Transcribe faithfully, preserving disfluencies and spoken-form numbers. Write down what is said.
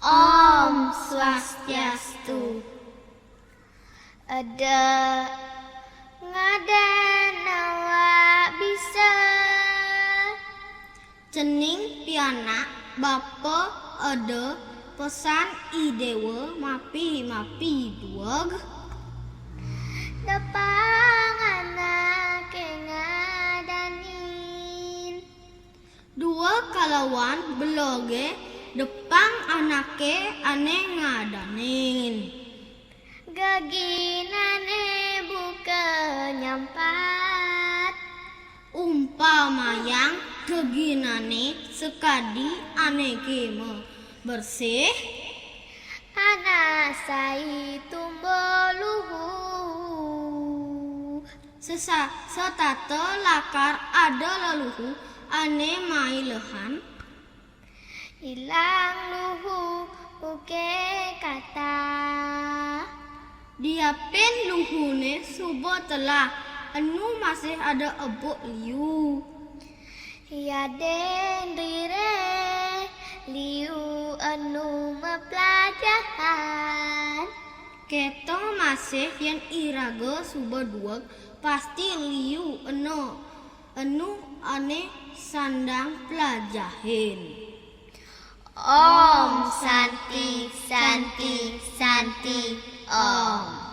Om Swastiastu. Eda ngadan awak bisa. Cening pianak bapa eda pesan I Dewa mapi-mapi dueg. Depang anake ngadanin. Dua kalawan beloge depang anake ane ngadanin. Geginane buka nyampat. Umpamayang geginane sekadi ane kema bersih. Anak sai tumbuh luhu. Sesa-, setata lakar ada leluhu ane mai lehan. Ilang luhu uke kata. Diapin luhune suba telah, enu masih ada ebuk liu. Yaden rire liu enu mepelajahan. Keto masih yen iraga suba dueg, pasti liu eno enu ane sandang pelajahin. Om Santi, Santi, Santi, Om.